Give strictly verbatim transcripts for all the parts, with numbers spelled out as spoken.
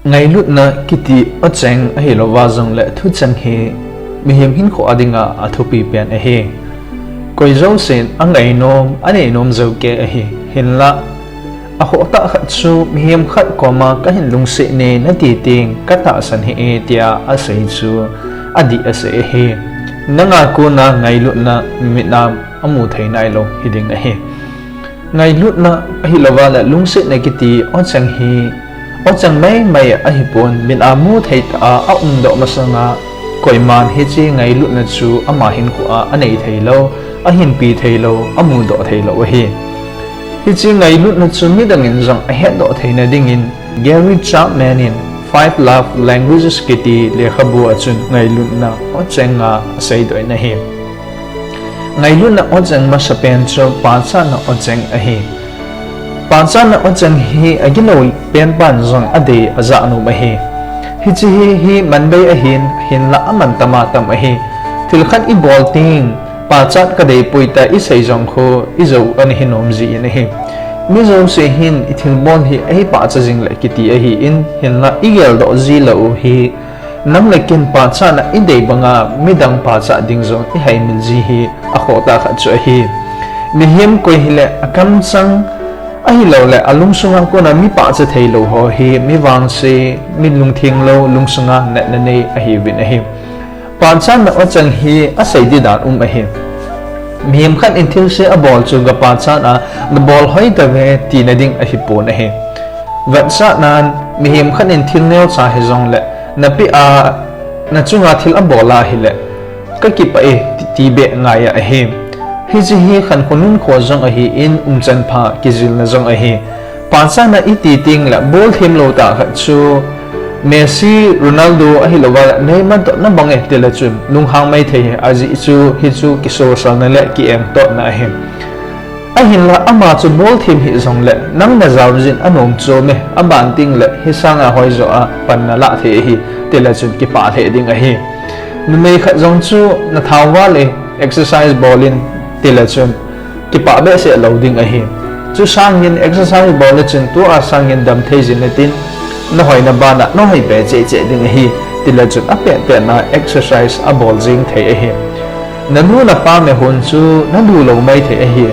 Ngailutna kiti ocheng ahilouva jongle thucheng hi mihem hinkho a dinga athupi pen ahi. Koi jousen angainom, aneinom jou kei ahi. Hinla, akhoh tah khat chu mihem khat koma kahin lungset e nati teng katahsan hih e tia asei chu adih asei ahi. Nanga kona ngailutna mit a amu thei nailou hiding ahi. Ngailutna ahilouva le lungsetna kiti ocheng hi, ocheng maimai ahipon, mit a mu thei tah a aumdoh masanga koiman hiche ngailutna chu ama hinkho a anei theilou, ahinpi theilou, amudoh theilou ahi. Hiche ngailutna chu midangin jong ahetdoh theina dingin Gary Chapman in Five Love Languages kiti lekhabu a chun ngailutna ocheng nga aseidoh in ahi. Ngailutna ocheng masapen chu pachatna ocheng ahi. Pachatna ocheng hi agilou penpan jong adei ajanom ahi. Hiche hi, hi manbei ahin, hinla aman tama tam ahi. Thil khat ibol teng, pachat kadeipoi tia isei jong khu, ijou ana hinom jin ahi. Mi jouse hin ithilbol hi eipachat jingle kiti ahin, hinla igeldoh ji lou u hi, nang le ken pachatna idei banga midang pachat ding jong ihaimil ji hi akhoh tah khat chu ahi. Mihem koi hile akamchang ahiloule alungsunga kona mi pachat theilou ho hi mi vangse, mi lungthenglou, lungsunga natna nei ahiuvin ahi. Pachatna ocheng hi asei di dan um ahi. Mihem khat in thilse abol chu gapachat a, nabol hoi tave tina ding ahipon ahi. Vetsahnan, mihem khat in thil neocha hijongle, napeh a, nachunga thil abol ahile, kakipah e, ti, tibeh ngai ahi. Hiche hi khankho nunkho jong ahin, umchan pha kijilna jong ahi. Pachatna iti tengle, bolthim lou tah khat chu, Messi, Ronaldo ahilouva le Neymar toh nabang e tile chun lunghang maithei hi, ajeh chu hichu kisosalna le kiengtotna ahi. Ahinla ama chu bolthim hih jongle nang najao jin anom chom e, aban tengle hisanga hoijo a pan nalah thei ahi tile chun kipah lheh ding ahi. Numei khat jong chu nathao val e, exercise bol in tile chun kipah behseh lou ding ahi. Chusangin exercise bol le chun tua sangin damthei jin natin, nahoi nabana nahoi be cheh cheh ding ahi, tile chun apetpetna exercise abol jing thei ahi. Nanu napa mehon chu nadu lou maithei ahi.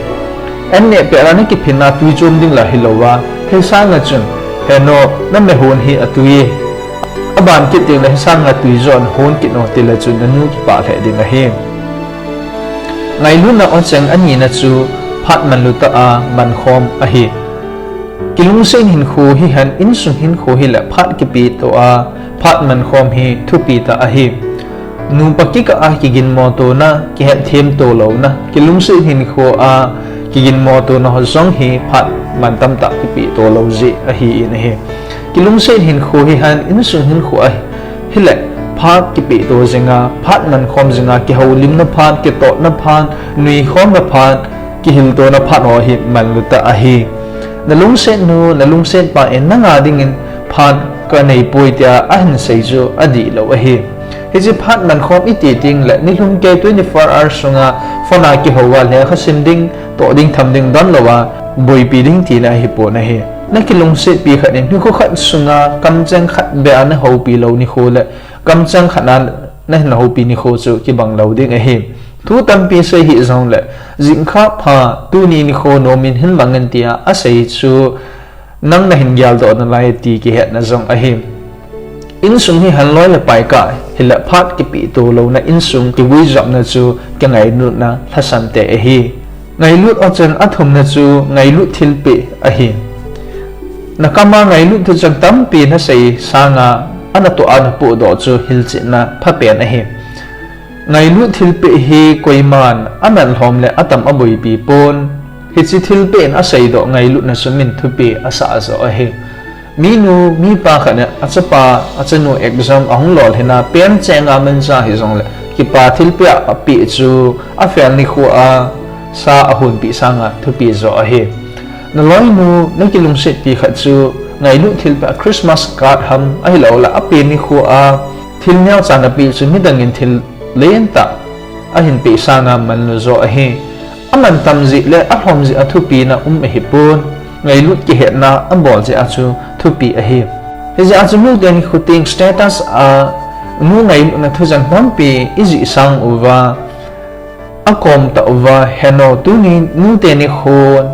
Anneh pet a nakiphinna twi chom ding la hilouva, hisanga chun, heno, namehon hi atwi e. Aban kit tengle hisanga twi joh in hon kit o tile chun nanu kipah lheh ding ahi. Ngailutna ocheng anina chu phat manlutah a mankhom ahi. Kilungset hinkho hihen insung hinkho hile phat kipehto a, phat mankhom hi thupi tah ahi. Nupa kikah a kiginmotona, kihetthem to louna, kilungset hinkho a kiginmotona ho jong hi phat mantamtah kipehto lou jeh ahin ahi. Kilungset hinkho hihen insung hinkho a hile phat kipehto jinga, phat mankhom jinga, kihoulimna phat, kitotna phat, nuikhomna phat, kihiltona phat ho hi manlutah ahi. Nalungsetnu, nalungsetpa in nanga dingin phat kaneipoi tia ahinsei chu adihlou ahi. Hiche phat mankhom iti tengle nilhum kei twenty-four hours sunga phone a kihouva lekha sim ding, toh ding, tham ding donlouva, boipi ding tina ahipon ahi. Nakilungsetpi khat in nikho khat sunga kamcheng khat beh a nahoupi lou nikho le kamcheng khat a nahin houpi nikho chu kibang lou ding ahi. Thu tampi sei hih jongle, jingkah pha tuni nikho nomin hin mangin tia asei chu nang nahin geldoh nalai ti kihetna jong ahi. Insung hihen loi le pai kah hile phat kipehto louna insung kiguijopna chu kingailutna lhasam tah ahi. Ngailut ocheng athumna chu ngailut thilpeh ahi. Nakama ngailut thucheng tampi nasei sanga, anatoh a napohdoh chu hilchetna phapen ahi. Ngailut thilpeh hi koiman aman lhom le atam aboipi pon. Hiche thilpeh in aseidoh ngailutna chu min thupi asah joh ahi. Minu, mipa khat in achapa, achanu exam ahung lolhinna, pen chenga mancha hijongle, kipa thilpeh a apeh chu, afel nikho a, sa ahonpeh sanga thupi joh ahi. Naloinu, nakilungsetpi khat chu, ngailut thilpeh a Christmas card ham, ahilouleh apen nikho a, thil neocha napeh chu midangin thil lentah ahinpeh sanga manlu joh ahi. Amantam jeh le alhom jeh a thupina um ahipon, ngailut kihetna abol jeh a chu thupi ahi. Hijeh a chu nute nikho teng status a nu ngailutna thujan tampi ijih sang uva, akom tah uva, heno tuni nute nikho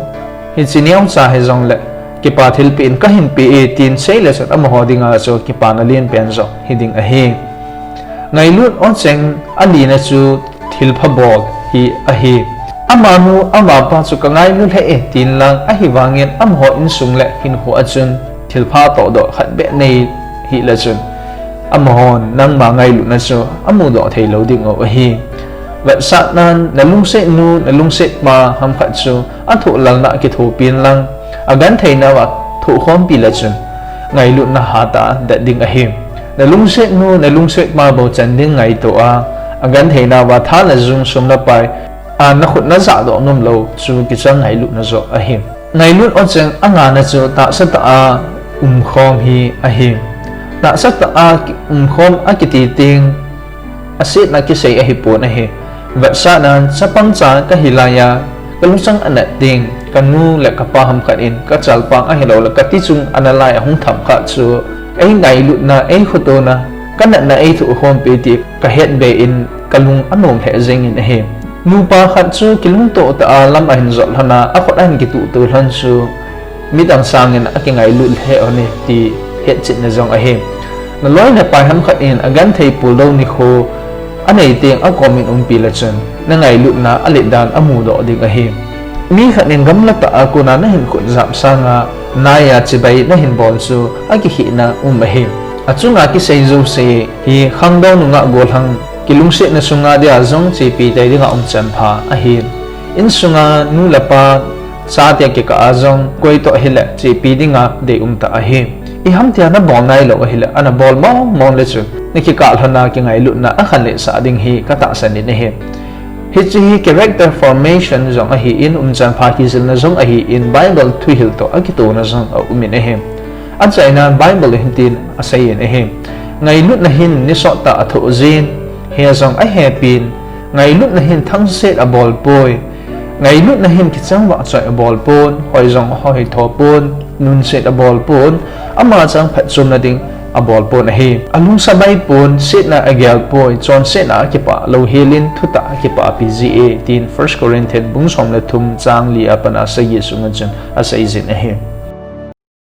hiche neocha hijongle kipa thilpeh in kahin pe e tin seile chun amaho dinga chu kipana lenpen joh hiding ahi. Ngailut ocheng alina chu thilpha bol hi ahi. Amanu amapa chu kangailu lheh e tin lang ahivangin amaho insung le hinkho a chun thilpha tohdoh khat beh nei hile chun amahon nangma ngailutna chu amudoh theilou ding u ahi. Vetsahnan nalungsetnu nalungsetpa hamkhat chu athoh lalna kithopin lang, agentheinauva thohkhompi le chun ngailutna hatah a det ding ahi. Nalungsetnu nalungsetpa bou chan ding ngaito a, agentheinauva tha najung sum napai a nakhut najahdoh nomlou chu kichang ngailutna joh ahi. Ngailut ocheng angana chu tahsatah a umkhom hi ahi. Tahsatah a umkhom akiti teng asetna kisei ahipon ahi. Vetsahnan chapang cha kahilaiya kaluchang anat teng kanu le kapa hamkhat in kachalpang ahiloule katichung ana lai ahung themkhat chu eingailutna, eikhotouna, kanatna eithohkhompi ti kahetbe in kalung anom lheh jengin ahi. Nupa khat chu kilungtoh tah a lam ahin jot lhona akhut ahin kituhto lhon chu midang sangin akingailut lheh lhon e ti hetchetna jong ahi. Naloi napai hamkhat in agenthei puldou nikho anei teng akomin umpi le chun nangailutna alet dan amudoh ding ahi. Mi khat in gamlatah a kona nahin khut jap sanga naiya chibai nahin bol chu akikhehna um ahi. Achunga kisei jouse hi khangdong nungah gollhang kilungsetna sunga dia jong chepi tei dinga umchan pha ahi. Insunga nu le pa, chate kikah a jong koitoh hile chepi dinga deium tah ahi. Ihamtia nabol nailou ahile anabol mongmong le chun nakikah lhona kingailutna akhanlesah ding hi katahsan in ahi. Hiche hi character formation jong ahin umchan pha kijilna jong ahin Bible thuhil toh akitouna jong aumin ahi. Achaina Bible in hitin aseiyin ahi. Ngailutna hin nisottah athoh jin, he jong ahepin, ngailutna hin thangset abolpoi. Ngailutna hin kichang vahchoi abolpon, hoi jong ahoithopon, nunset abolpon, ama chang phatchomna ding abolpon ahi. Alungsa baipon, setna agelpoi, chonsetna akipah louhelin thutah akipahpi ji e tin First Corinthian bung som le thum chang li a pat a sagi sunga chun aseijin ahi.